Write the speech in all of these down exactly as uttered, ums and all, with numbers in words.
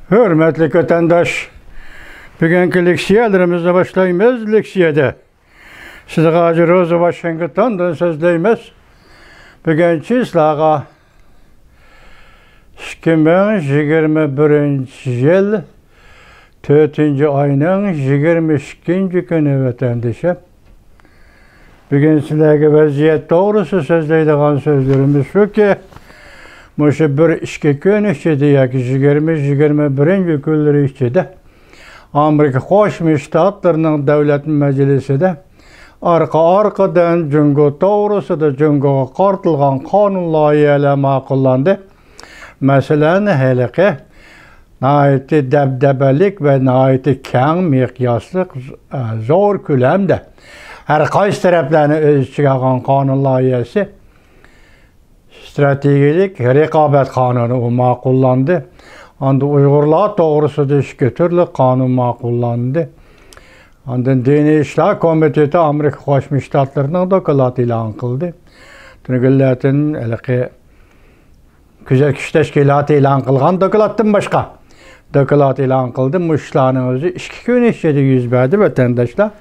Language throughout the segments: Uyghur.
ھۆرمەتلىك ۋەتەنداش، بۈگۈنكى لېكسىيەلىرىمىزنى باشلايمىز. لېكسىيەدە سىزگە ھاجى روزا ۋاشىنگتوندىن سۆزلەيمىز. بۈگۈن چىسلاغا ئىككى مىڭ يىگىرمە بىرىنچى يىل تۆتىنچى ئاينىڭ يىگىرمە ئىككىنچى كۈنى، ۋەتەندىشىم. بۈگۈن سىلەرگە ۋەزىيەت توغرىسىدا سۆزلەيدىغان سۆزلىرىمىز شۇكى، مۇشۇ بىر ئىككى كۈن ئىچىدە ياكى يىگىرمە، يىگىرمە بىرىنچى كۈنلىرى ئىچىدە ئامېرىكا قوشما شتاتلىرىنىڭ دۆلەت مەجلىسىدە ئارقا-ئارقىدىن جۇڭگو توغرىسىدا، جۇڭگوغا قارىتىلغان قانۇن لايىھەلەر ماقۇللاندى. مەسىلەن، ھېلىقى ناھايىتى دەبدەبەلىك ۋە ناھايىتى كەڭ مىقياسلىق، ئە، زور كۆلەمدە ھەر قايسى تەرەپلەرنى ئۆز ئىچىگە ئالغان قانۇن لايىھەسى، ئىستراتېگىيەلىك رىقابەت قانۇنى ئۇ ماقۇللاندى. ئاندىن ئۇيغۇرلار توغرىسىدا ئىككى تۈرلۈك قانۇن ماقۇللاندى. ئاندىن دىنىي ئىشلار كومىتېتى ئامېرىكا قوشما شتاتلىرىنىڭ دوكلاتى ئېلان قىلدى. تۈنۈگۈنلەردىن ھېلىقى كۆزەتكۈچى تەشكىلاتى ئېلان قىلغان دوكلاتتىن باشقا دوكلات ئېلان قىلدى. مۇشۇلارنىڭ ئۆزى ئىككى كۈن ئىچىدە يۈز بەردى، ۋەتەنداشلار.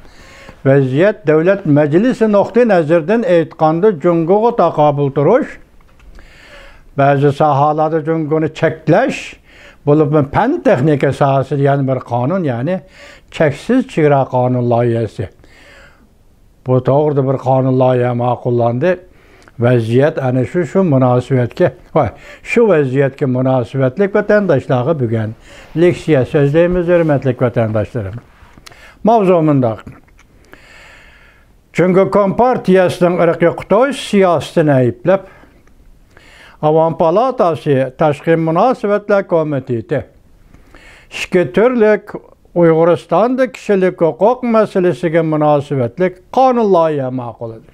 ۋەزىيەت دۆلەت مەجلىسى نۇقتىئى نەزىرىدىن ئېيتقاندا، جۇڭگوغا تاقابىل تۇرۇش، بەزى ساھەلەردە جۇڭگونى چەكلەش، بولۇپمۇ پەن تېخنىكا ساھەسىدە يەنە بىر قانۇن، يەنى چەكسىز چېگرا قانۇن لايىھەسى. بۇ توغرىدا بىر قانۇن لايىھە ماقۇللاندى. ۋەزىيەت ئەنە شۇ، شۇ مۇناسىۋەتكە، ۋاي، شۇ ۋەزىيەتكە مۇناسىۋەتلىك ۋەتەنداشلارغا بۈگۈن لېكسىيە سۆزلەيمىز، ھۆرمەتلىك ۋەتەنداشلىرىم. ماۋزۇ مۇنداق. جۇڭگو كومپارتىيەسىنىڭ ئىرقىي قۇتۇش سىياسىتىنى ئەيىبلەپ، ئاۋام پالاتاسى تاشقى مۇناسىۋەتلەر كومىتېتى ئىككى تۈرلۈك ئۇيغۇرىستاندا كىشىلىك ھوقۇق مەسىلىسىگە مۇناسىۋەتلىك قانۇن لايىھە ماقۇللىدى.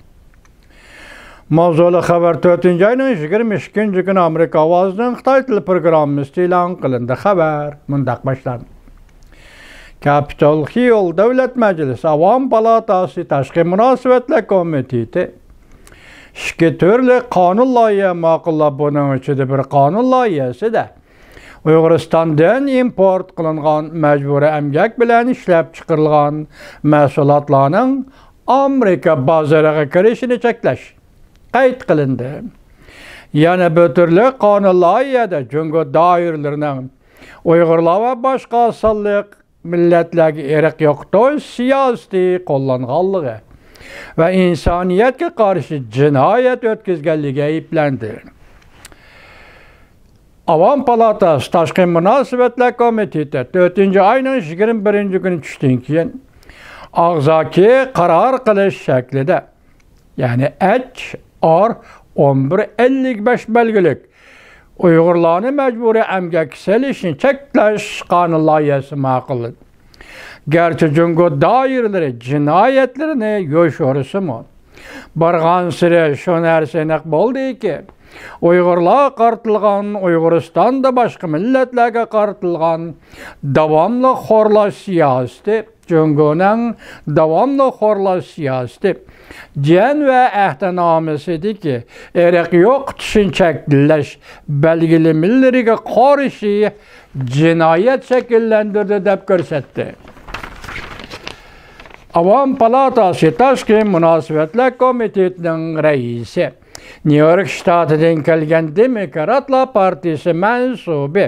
ماۋزۇلۇق خەۋەر تۆتىنچى ئاينىڭ يىگىرمە ئىككىنچى كۈنى ئامېرىكا ئاۋازىنىڭ خىتاي تىل پروگراممىسىدا ئېلان قىلىندى. خەۋەر مۇنداق باشلاندى. كاپىتول خىل دۆلەت مەجلىسى ئاۋام پالاتاسى تاشقى مۇناسىۋەتلەر كومىتېتى ئىككى تۈرلۈك قانۇن لايىھە ماقۇللاپ، بۇنىڭ ئىچىدە بىر قانۇن لايىھەسىدە ئۇيغۇرىستاندىن ئىمپورت قىلىنغان مەجبۇرىي ئەمگەك بىلەن ئىشلەپچىقىرىلغان مەھسۇلاتلارنىڭ ئامېرىكا بازىرىغا كىرىشىنى چەكلەش قەيت قىلىندى. يەنە بىر تۈرلۈك قانۇن لايىھەدە جۇڭگو دائىرىلىرىنىڭ ئۇيغۇرلار ۋە باشقا سانلىق مىللەتلەرگە ئىرق يوقىتىش سىياسىتى قوللانغانلىقى ۋە ئىنسانىيەتكە قارشى جىنايەت ئۆتكۈزگەنلىكى ئەيىبلەندى. ئاۋام پالاتاسى تاشقى مۇناسىۋەتلەر كومىتېتى تۆتىنچى ئاينىڭ يىگىرمە بىرىنچى كۈنى چۈشتىن كېيىن ئاغزاكى قارار قىلىش شەكلىدە، يەنى ئەچ ئار ئون بىر ئەللىك بەش بەلگىلىك ئۇيغۇرلارنى مەجبۇرىي ئەمگەككە سېلىشنى چەكلەش قانۇن لايىھەسى ماقۇللىدى. گەرچە جۇڭگو دائىرىلىرى جىنايەتلىرىنى يوشۇرسىمۇ، بارغانسېرى شۇ نەرسە ئېنىق بولدىكى، ئۇيغۇرلارغا قارىتىلغان، ئۇيغۇرىستاندا باشقا مىللەتلەرگە قارىتىلغان داۋاملىق خورلاش سىياسىتى، جۇڭگونىڭ داۋاملىق خورلاش سىياسىتى، جيەنۋە ئەھدىنامىسىدىكى ئىرق يوقىتىشنى چەكلەش بەلگىلىمىلىرىگە قارشى جىنايەت شەكىللەندۈردى، دەپ كۆرسەتتى. ئاۋام پالاتاسى تاشقى مۇناسىۋەتلەر كومىتېتىنىڭ رەئىسى، نيۇ يورك شتاتىدىن كەلگەن دېموكراتلار پارتىيىسى مەنسۇبى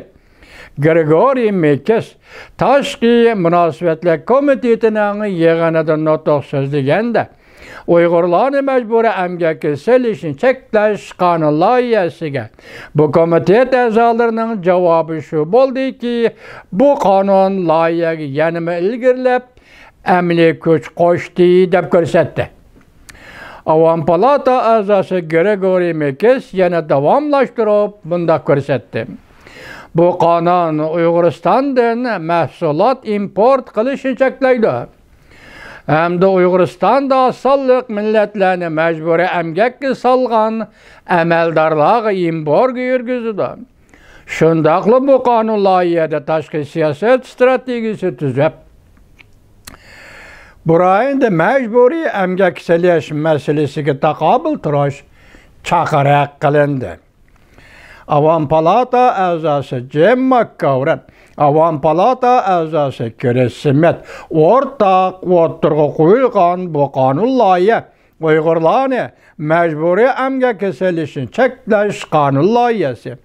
گرىگورىي مېكىس تاشقى مۇناسىۋەتلەر كومىتېتىنىڭ يىغىنىدا نۇتۇق سۆزلىگەندە، ئۇيغۇرلارنى مەجبۇرىي ئەمگەككە سېلىشنى چەكلەش قانۇن لايىھەسىگە بۇ كومىتېت ئەزالىرىنىڭ جاۋابى شۇ بولدىكى، بۇ قانۇن لايىھەگە يەنىمۇ ئىلگىرىلەپ، ئەمەلىي كۈچ قوشتى، دەپ كۆرسەتتى. ئاۋام پالاتا ئەزاسى گرېگورىي مېكىس يەنە داۋاملاشتۇرۇپ مۇنداق كۆرسەتتى: بۇ قانۇن ئۇيغۇرىستاندىن مەھسۇلات ئىمپورت قىلىشنى چەكلەيدۇ ھەمدە ئۇيغۇرىستاندا سانلىق مىللەتلەرنى مەجبۇرىي ئەمگەككە سالغان ئەمەلدارلارغا ئېمبارگو يۈرگۈزىدۇ. شۇنداقلا بۇ قانۇن لايىھەدە تاشقى سىياسەت ئىستراتېگىيىسى تۈزۈپ، بۇ رايوندا مەجبۇرىي ئەمگەككە سېلىش مەسىلىسىگە تاقابىل تۇرۇش چاقىرىق قىلىندى. ئاۋام پالاتا ئەزاسى جىم ماككاۋرەن، ئاۋام پالاتا ئەزاسى كرىس سمىت ئورتاق ئوتتۇرىغا قويۇلغان بۇ قانۇن لايىھە ئۇيغۇرلارنى مەجبۇرىي ئەمگەككە سېلىشنى چەكلەش قانۇن لايىھەسى.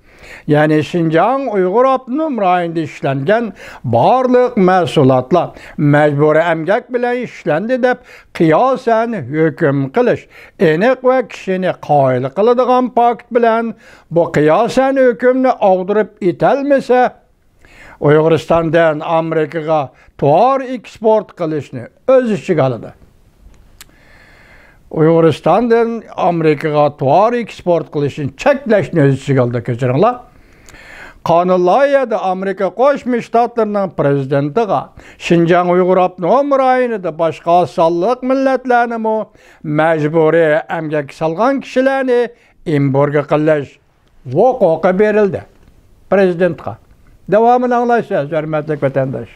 يەنى شىنجاڭ ئۇيغۇر ئاپتونوم رايونىدا ئىشلەنگەن بارلىق مەھسۇلاتلار مەجبۇرىي ئەمگەك بىلەن ئىشلەندى دەپ قىياسەن ھۆكۈم قىلىش، ئېنىق ۋە كىشىنى قايىل قىلىدىغان پاكىت بىلەن بۇ قىياسەن ھۆكۈمنى ئاغدۇرۇپ ئېتەلمىسە، ئۇيغۇرىستاندىن ئامېرىكىغا تاۋار ئېكسپورت قىلىشنى ئۆز ئىچىگە ئالىدۇ. ئۇيغۇرىستاندىن ئامېرىكىغا تاۋار ئېكسپورت قىلىشنى چەكلەشنى ئۆز ئىچىگە ئالىدۇ، كەچۈرۈڭلار. قانۇن لايىھەدە ئامېرىكا قوشما شتاتلىرىنىڭ پىرېزىدېنتىغا شىنجاڭ ئۇيغۇر ئاپتونوم رايونىدا باشقا سانلىق مىللەتلەرنىمۇ مەجبۇرىي ئەمگەككە سالغان كىشىلەرنى ئېمبارگو قىلىش ھوقۇقى بېرىلدى. پىرېزىدېنتقا. داۋامىنى ئاڭلايسىز، ھۆرمەتلىك ۋەتەنداش.